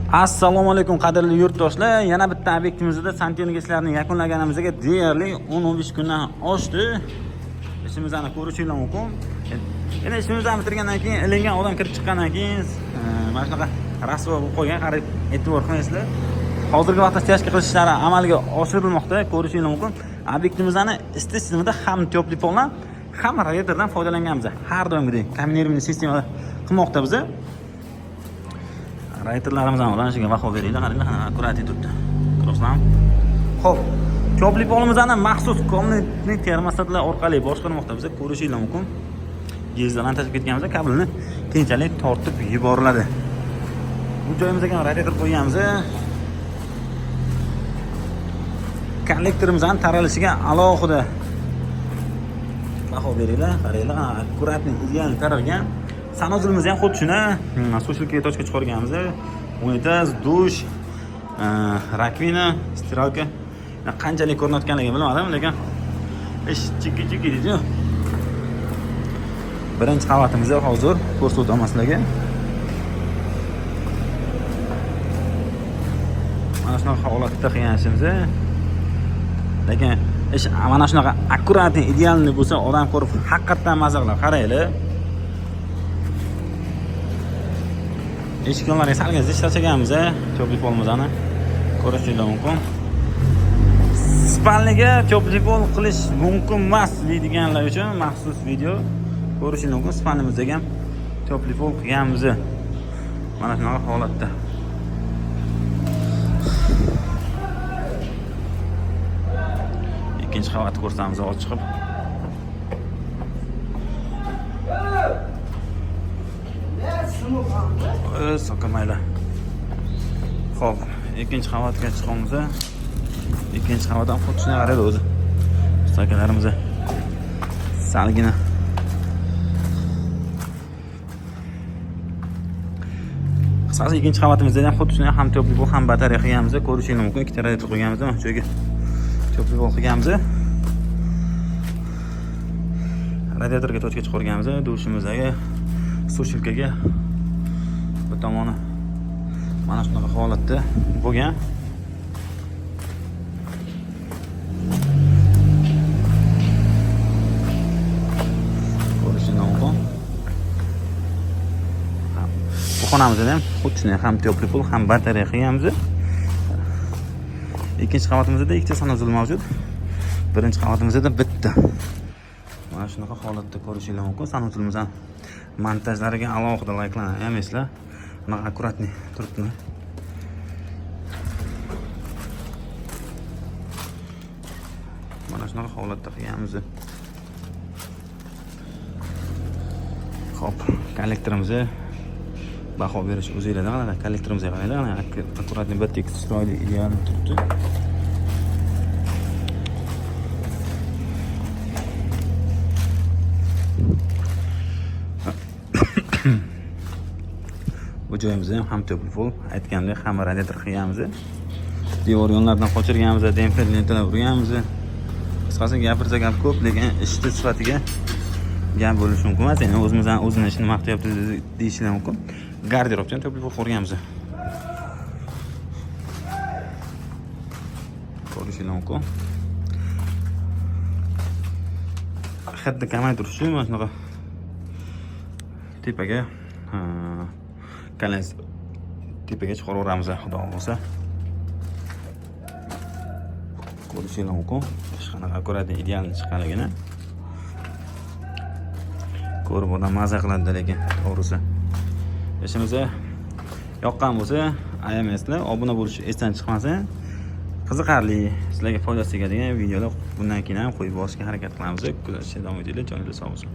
Assalomu alaykum qadrli yurtdoshlar. Yana bitta obyektimizda santexnik ishlarini yakunlaganimizga deyarli 10-15 kundan oshdi. Ishimizni ko'rishingiz mumkin. Endi ishimizni bitirgandan keyin ilingan odam kirib chiqqandan keyin mana shunaqa rasvo bo'lib qolgan, qarab e'tibor qilmaysizlar. Hozirgi vaqtda stяжка qilish ishlari amalga oshirilmoqda, ko'rishingiz mumkin. Obyektimizni isitish tizimida ham тёплый poldan, ham radiatordan foydalanganmiz. Har doimgidek kombinированный sistemada qilmoqda biza. Radiatorlarimiz ham ulanishiga baho beringlar, qaranglar, аккуратный turibdi. Ko'rasizlarmi? Xo'p, тёплый polimizni maxsus комнатный termostatlar orqali boshqarmoqda biza, ko'rishinglar mumkin. Gilzalarni tashlab ketganmiz, kabelni keyinchalik tortib yuboriladi. Bu joyimizga ham radiator qo'yganmiz. Kollektorimizni taralishiga alohida baho beringlar, qaranglar, аккуратный, ideal taralgan. Санузел imiz ham xuddi shuni, сушилка точка chiqarganmiz. Unitaz, dush, раковина, стиралка. Qanchalik ko'rinayotganligini bilmadim, lekin ish chiki-chiki deydi. Birinchi qabatimizda hozir ko'rsataman sizlarga. Mana shunaqa holatda qilgan ishimiz. Lekin ish mana shunaqa аккуратный, идеальный bo'lsa, odam ko'rib haqiqatdan maza qiladi. Qaranglar. Eshik yonlariga salgina zich tashlaganmiz, тёплый polimizni ko'rishingiz mumkin. Спальня ga тёплый pol qilish mumkin emas deydiganlar uchun maxsus video ko'rishingiz mumkin. Спальня mizga ham тёплый pol qilganmiz. Mana shunaqa holatda. Ikkinchi qavatni ko'rsamiz hozir chiqib. So'kamayli. Xo'p, ikkinchi qavatga chiqamiz. Ikkinchi qavat ham xuddi shunday qaraydi o'zi. Ustakalarimiz salgina. Qisqasi ikkinchi qavatimizda ham xuddi shunday ham тёплый pol, ham batareya qilganmiz. Ko'rishingiz mumkin. Ikkita radiator qo'yganmiz mana shu yerga. Тёплый pol qilganmiz. Radiatorga точка chiqarganmiz, dushimizdagi сушилка ga bu tomoni mana shunaqa holatda bo'lgan. Ko'rishingiz mumkin. Bu xonamizda ham xuddi shunday ham тёплый pol, ham batareya qilganmiz. Ikkinchi qavatimizda ikkita санузел mavjud. Birinchi qavatimizda bitta. Mana shunaqa holatda ko'rishingiz mumkin. Санузел imiz ham montajlariga alohida layklarni ayamaysizlar. Bunaqa аккуратный turibdi. Mana shunaqa holatda qilganmiz. Xo'p, kollektorimizni baho berish o'zingizlarda qanaqa? Kollektorimizga qaranglar, ana аккуратный bir tekis chiroyli ideal turibdi. Bu joyimizda ham ham тёплый pol, aytgandek, ham radiator qilganmiz. Devor yonlaridan qochirganmiz, демпфер lentalar urganmiz. Qisqasi gapirsa gap ko'p, lekin ishni sifatiga gap bo'lishi mumkin emas. Endi o'zimiz ham o'zini ishini maqtayapti deyishlar mumkin. Garderobcha ham тёплый pol qo'yganmiz. Ko'rishingiz mumkin. Xuddi kamaytirish uchun mana shunaqa tepaga kolens tepaga chiqaraveramiz, xudo xohlasa. Ko'rishingiz mumkin. Ish qanaqa аккуратный, ideal chiqqanligini ko'rib odam maza qiladi, lekin to'g'risi. Ishimiz yoqqan bo'lsa, ayamaysizlar, obuna bo'lish esdan chiqmasin. Qiziqarli, sizlarga foydasi tegadigan videolar bundan keyin ham qo'yib borishga harakat qilamiz. Kuzatishda davom etinglar, joningiz sog' bo'lsin.